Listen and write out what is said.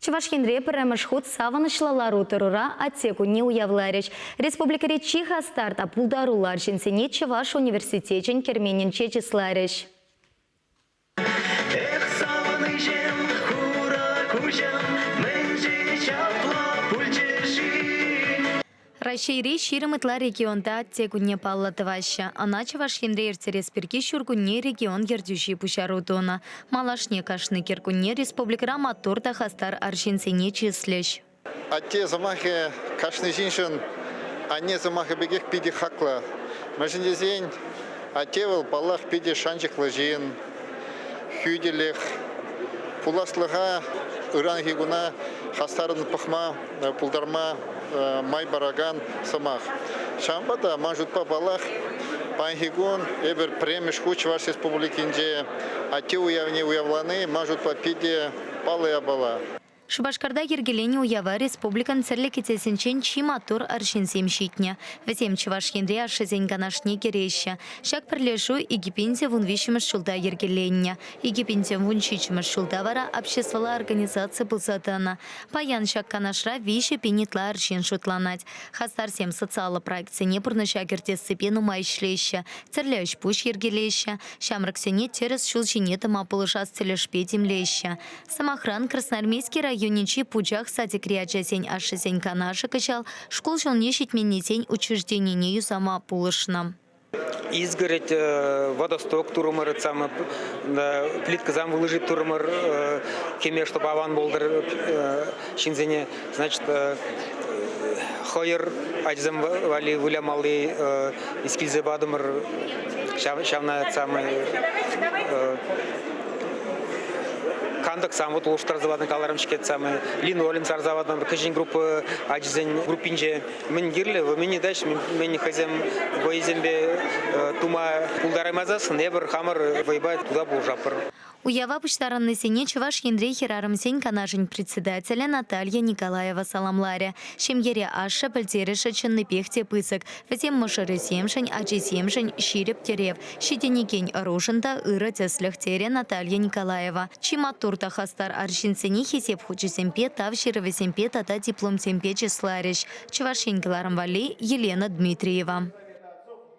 Чӑваш Енре пӗрремӗш хут савӑнӑҫлӑ лару-тӑрура Атте кунне уявларӗҫ. Республикӑри чи хастар та пултаруллӑ арҫынсене Чӑваш университечӗн керменӗнче чысларӗҫ. Эх, савӑнӑҫӑм, хура куҫӑм, мӗншӗн ҫапла пулчӗ-ши? Раҫҫейри 20 ытла регионта Атте кунне паллӑ тӑваҫҫӗ. Ӑна Чӑваш Енре ирттерес пирки ҫуркунне регион ертӳҫи пуҫару тунӑ. Малашне кашни кӗркунне республикӑра маттур та хастар арҫынсене чыслӗҫ. Атте сӑмахӗ кашни ҫыншӑн анне сӑмахӗ пекех питӗ хаклӑ. Мӗншӗн тесен атте вӑл, паллах, питӗ шанчӑклӑ ҫын, хӳтӗлӗх, пуласлӑха, ыранхи куна хастаррӑн пӑхма пултарма май паракан сӑмах. Ҫавӑнпа та ман шутпа, паллах, паянхи кун эпир пӗрремӗш хут Чӑваш Республикинче атте уявне уявлани ман шутпа питӗ паллӑ япала. Шупашкарта йӗркеленӗ уява республикӑн тӗрлӗ кӗтесӗнчен чи маттур арҫынсем ҫитнӗ. Вӗсем Чӑваш Енри ашшӗсен канашне кӗреҫҫӗ. Ҫак пӗрлешӳ 2013-мӗш ҫулта йӗркеленнӗ. 2017-мӗш ҫулта вара обществӑлла организаци пулса тӑнӑ. Паян ҫак канашра 3000 ытла арҫын шутланать. Хастарсем социаллӑ проектсене пурнӑҫа кӗртессипе нумай ӗҫлеҫҫӗ, тӗрлӗ ӗҫ-пуҫ йӗркелеҫҫӗ, ҫамрӑксене тӗрӗс ҫул ҫине тӑма пулӑшас тӗлӗшпе тимлеҫҫӗ. Сӑмахран, Красноармейски районӗнчи Пучах садикри ачасен ашшӗсен канашӗ кӑҫал шкул ҫулне ҫитменнисен учрежденине юсама пулӑшнӑ. Изгородь, водосток турӑмӑр, самое плиткӑсам выложить турӑмӑр, кӗме, чтобы аван пултӑр ҫынсене. Значит, хӑйӑр ачасем валли вылямалли искилсе патӑмӑр. Ҫавна самый кантӑксам вот улӑштарса патӑм, каларӑм-ҫке самый линолеум сарса патӑм. Кӗҫӗн группа ачисен группинче мӗн кирлӗ, мӗн ыйтаҫ, мӗн хӑйсем вӑйӗсемпе тума пултараймасассӑн эпир хамӑр вӑйпа туса пулӑшатпӑр. Уява пуҫтарӑннисене Чӑваш Енри хӗрарӑмсен канашӗн председателӗ Наталья Николаева саламларӗ. Ҫемьере ашшӗ пӗлтерӗшӗ чӑннипех те пысӑк. Вӗсем мӑшӑрӗсемшӗн, ачисемшӗн ҫирӗп тӗрев, ҫитӗнекен ӑрушӑн та ырӑ тӗслӗх, терӗ Наталья Николаева. Чи маттур та хастар арҫынсене Хисеп хучӗсемпе, Тав ҫырӑвӗсемпе тата дипломсемпе чысларӗҫ. Чӑваш Ен кӑларӑм валли Елена Дмитриева.